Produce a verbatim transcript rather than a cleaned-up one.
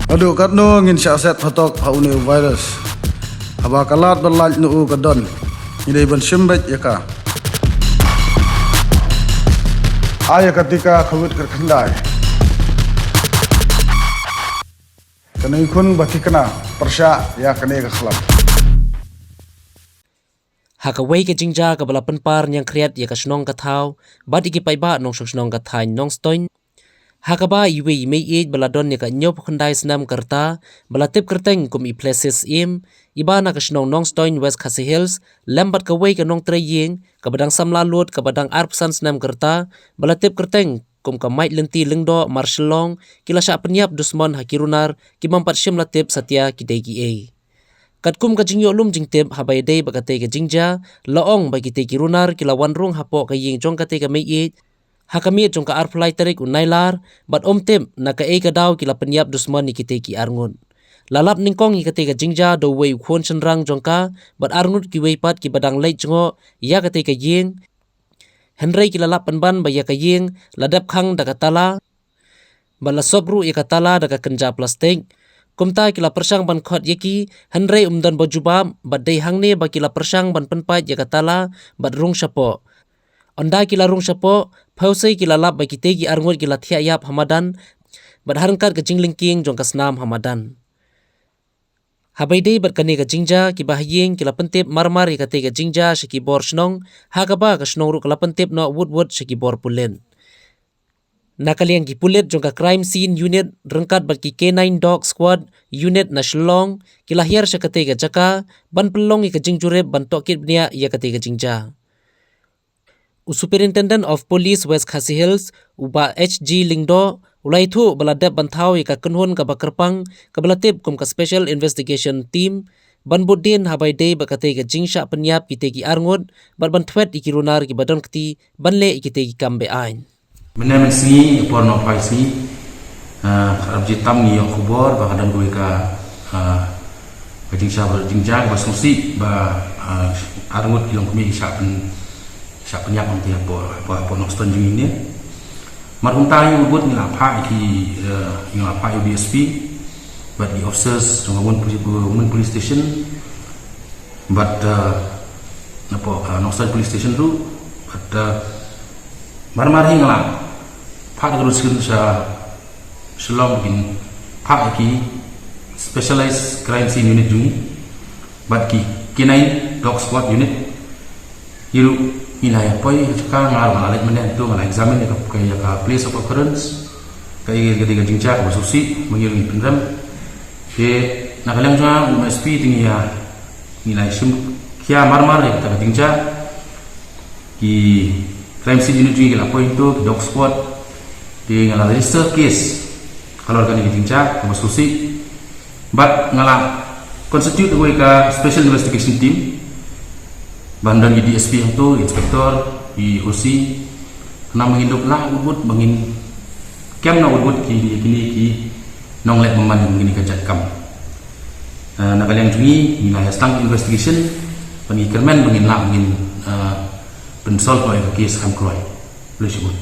Haduh katno ngin shah set phatok ha une u virus? Haba ka lad ba lait na u ka don, ngi dei ban shim beit ïa ka. Ai ïa ka tika Covid khatkhyndai. Kane khun ba thikna pyrshah ïa kane ka khlam. Ha kawei ka jingjia kaba la pynpar ñiangkhriat ïa ka shnong ka thaw bad ïa ki paidbah nongshong shnong ka thaiñ Nongstoiñ, ha kaba iwei i meiieit ba la don ïa ka hynñiewphew khyndai snem ka rta ba la tip kyrteng kum i Plessis Syiem, iba na ka shnong Nongstoiñ, West Khasi Hills, lem bad kawei ka nongtrei ïing kaba dang samla lut kaba dang arphew san snem ka rta ba la tip kyrteng kum ka Maitlynti Lyngdoh mar Shillong, ki la shah pynïap dusmon ha ki runar ki bym pat shym la tip satia ki dei kiei. Katkum ka jingïoh lum jingtip, haba ïadei bad katei ka jingjia, la ong ba kitei ki runar ki la wan rung hapoh ka ïing jong katei ka meiieit ha ka miet jong ka arphew lai tarik u Nailar, bad ym tip na kaei ka daw ki la pynïap dusmon ïa kitei ki arngut. La lap nyngkong ïa katei ka jingjia da uwei u khun shynrang jong ka bad arngut kiwei pat kiba dang leit jngoh ïa katei ka ïing, hynrei ki la lap pynban ba ïa ka ïing la dep khang da ka tala bad la sop ruh ïa ka tala da ka kynja plastik. Kumta ki la pyrshang ban khot ïa ki, hynrei ym don ba jubab, bad dei hangne ba ki la pyrshang ban pynpait ïa ka tala bad rung shapoh. Ynda ki la rung shapoh, phewse ki la lap ba kitei ki arngut ki la thiah ïap ha madan bad ha ryngkat ka jinglyngkhieng jong ka snam ha madan. Haba ïadei bad kane ka jingjia, kiba ha ïing ki la pyntip marmar ïa katei ka jingjia sha ki bor shnong, ha kaba ka shnong ruh ka la pyntip noh wut wut sha ki bor pulit. Na ka liang ki pulit jong ka Crime Scene Unit ryngkat bad ki K nine Dog Squad Unit na Shillong, ki la hiar sha katei ka jaka ban pynlong ïa ka jingjurip ban tohkit bniah ïa katei ka jingjia. U Superintendent of Police West Khasi Hills, u Bah H G Lyngdoh, u la ïathuh ba la dep ban thaw ïa ka kynhun kaba kyrpang, kaba la tip kum ka Special Investigation Team, ban bud dien haba ïadei bad katei ka jingshah pynïap kitei ki arngut, bad ban thwet ïa ki runar kiba don kti ban leh ïa kitei ki kam beaiñ. Mynne mynsngi, por nohphai sngi, ah, ka dap jied tam ngi ïoh khubor ba ka don kawei ka, ah, ka jingshah ba, jingjia ba sngewsih ba, ah, arngut ki longkmie ki shah pyn, shah pynïap hangtei hapoh, hapoh, hapoh Nongstoiñ jong ngi ne. Mar kumta ngi bud ngi la phah ïa ki, eh, ngi la phah ïa u D S P bad ki officers jong ka Women Police, Women Police Station bad, eh, napoh, eh, Nongstoiñ Police Station ruh bad, eh, mar mar hi ngi la phah da ka ruskun sha Shillong ba kin phah ïa ki Specialized Crime Scene Unit jong ngi bad ki K nine Dog Squad Unit. Ngi ruh ngi la ïa poi ha jaka, nga ruh nga la leit mynne, to nga la examine ïa ka, ïa ka place of occurrence, ka ïa ka, ka jingjia kaba sngewsih, ma ngi ruh ngi pynrem. Te na ka liang jong nga, u M S P, te ngi ïa, ngi la shim khia marmar ïa kata ka jingjia. Ki Crime Scene Unit jong ngi ki la poi to, ki Dog Squad, te nga la register case halor kane ka jingjia kaba sngewsih. Bad nga la constitute kawei ka Special Investigation Team ban don ki D S P hangto, inspector, ki O C, khnang ba ngin dup lah wut wut, ba ngin kem noh wut wut kine, kine ki nongleh bymman jong kine ka jait kam. Eh, na ka liang jong ngi, ngi la ïa sdang investigation, ba ngi kyrmen ba ngin lah, ba ngin, eh, pynsolve noh ïa ka case kham kloi. Khublei shibun.